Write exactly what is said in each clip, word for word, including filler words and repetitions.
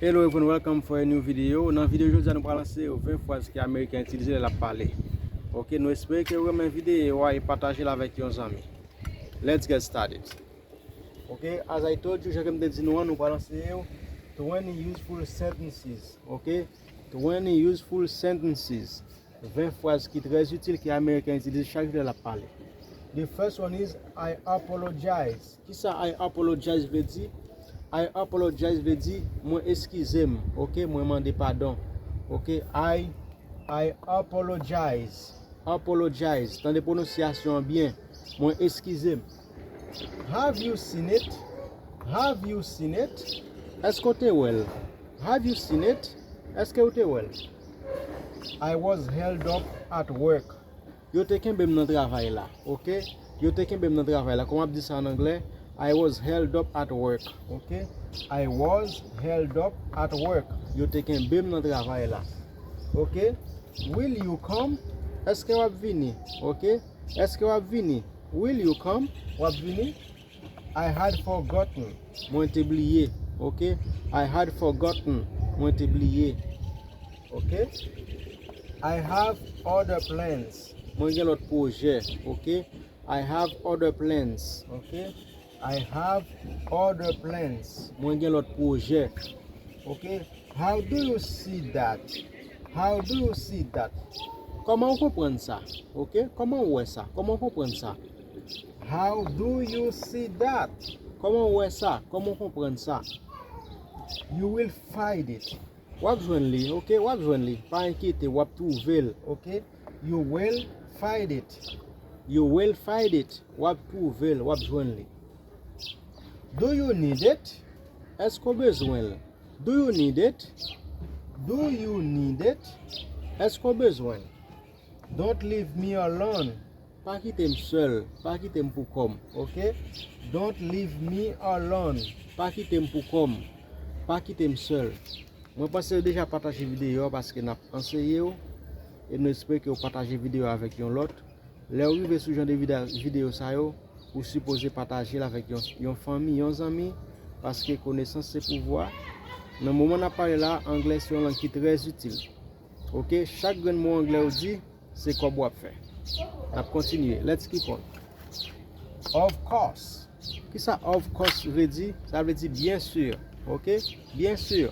Hello everyone, welcome for a new video. Nan videyo jodi a, nou pral anseye yo ven fraz ke Ameriken itilize lè l ap pale. Ok, nou espere ke w renmen videyo a e pataje l avèk yon zanmi. Let's get started. Ok, as I told you, jan ke m te di nou an, nou pral anseye yo twenty useful sentences. Ok, twenty useful sentences. Ven fraz ki trè itil ke Ameriken itilize chak jou lè l ap pale. The first one is I apologize. Kisa I apologize vle di? I apologize vle di mwen eskize m, ok? Mwen mande padon. Ok, I, I apologize. Apologize. Tande pwononsyasyon an byen. Mwen eskize m. Have you seen it? Have you seen it? Èske w te wè l? Have you seen it? Èske w te wè l? I was held up at work. Yo te kenbe m nan travay la, ok? Yo te kenbe m nan travay la. Kòman ap di sa an anglè? I was held up at work, ok? I was held up at work. Yo te kenbe m nan travay la, ok? Will you come? Èske w ap vini? Ok? Èske w ap vini? Will you come? W ap vini? I had forgotten. Mwen te bliye. Ok? I had forgotten. Mwen te bliye. Ok? I have other plans. Mwen gen lòt pwojè. Ok? I have other plans. Ok? I have other plans. Mwen gen lòt pwojè. Ok? How do you see that? How do you see that? Kòman w konprann sa? Ok? Kòman w wè sa? Kòman w konprann sa? How do you see that? Kòman w wè sa? Kòman w konprann sa? You will find it. W ap jwenn li, ok? W ap jwenn li. Pa enkyete, w ap twouve l, ok? You will find it. You will find it. W ap twouve l, w ap jwenn li. Do you need it? Èske w bezwen l? Do you need it? Do you need it? Èske w bezwen l? Don't leave me alone. Pa kite m sèl, pa kite m pou kò m, ok? Don't leave me alone. Pa kite m pou kò m, pa kite m sèl. Mwen panse w deja pataje videyo a paske n ap anseye w e nou espere ke w pataje videyo a avèk yon lòt. Lè w rive sou jan de vida- videyo sa yo, ou sipoze pataje l avèk yon, yon fanmi, yon zanmi, paske konesans se pouvwa. Nan moman n ap pale la, anglè se yon lang ki trè itil. Ok, chak grenn mo anglè ou di, se kòb w ap fè. N ap kontinye. Let's keep on. Of course. Kisa of course vle di? Sa vle di byen si. Ok? Byen si.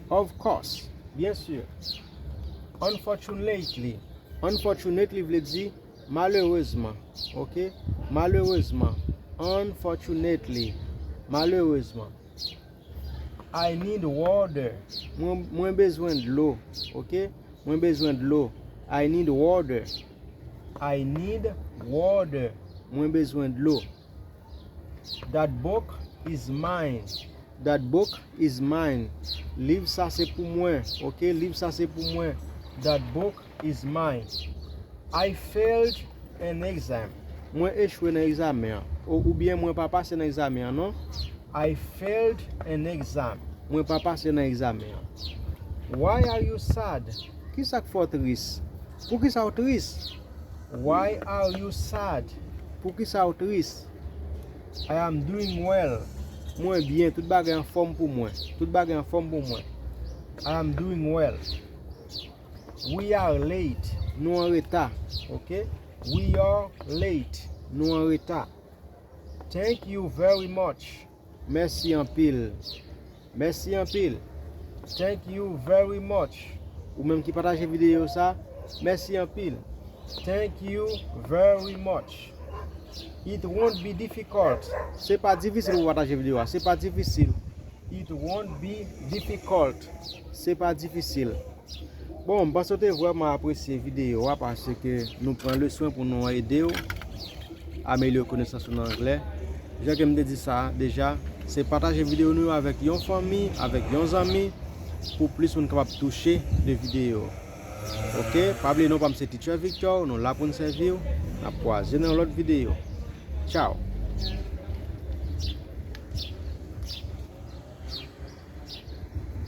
Of course. Byen si. Unfortunately. Unfortunately vle di malerezman. Ok? Malerezman. Unfortunately. Malerezman. I need water. Mwen, mwen bezwen dlo. Ok? Mwen bezwen dlo. I need water. I need water. Mwen bezwen dlo. That book is mine. That book is mine. Liv sa se pou mwen. Ok? Liv sa se pou mwen. That book is mine. I failed an exam. Mwen echwe nan egzamen an. O- Oubyen mwen pa pase nan egzamen an, non? I failed an exam. Mwen pa pase nan egzamen an. Why are you sad? Kisa k fè w tris? Poukisa w tris? Why are you sad? Poukisa w tris? I am doing well. Mwen byen, tout bagay anfòm pou mwen. Tout bagay anfòm pou mwen. I am doing well. We are late. Nou an reta. Ok? We are late. Nou an reta. Thank you very much. Mèsi anpil. Mèsi anpil. Thank you very much. Ou menm ki pataje videyo sa, mèsi anpil. Thank you very much. It won't be difficult. Se pa difisil pou pataje videyo a. Se pa difisil. It won't be difficult. Se pa difisil. Bon, m panse w te vrèman apresye videyo a paske nou pran le swen pou nou ede w amelyore konesans ou nan anglè. Jan ke m te di sa deja, se pataje videyo nou yo avèk yon fanmi, avèk yon zanmi, pou plis moun kapab touche de videyo. Ok, pa bliye non pa m se Teacher Victor, nou la pou n sèvi w. N ap kwaze nan yon lòt videyo. Tchao.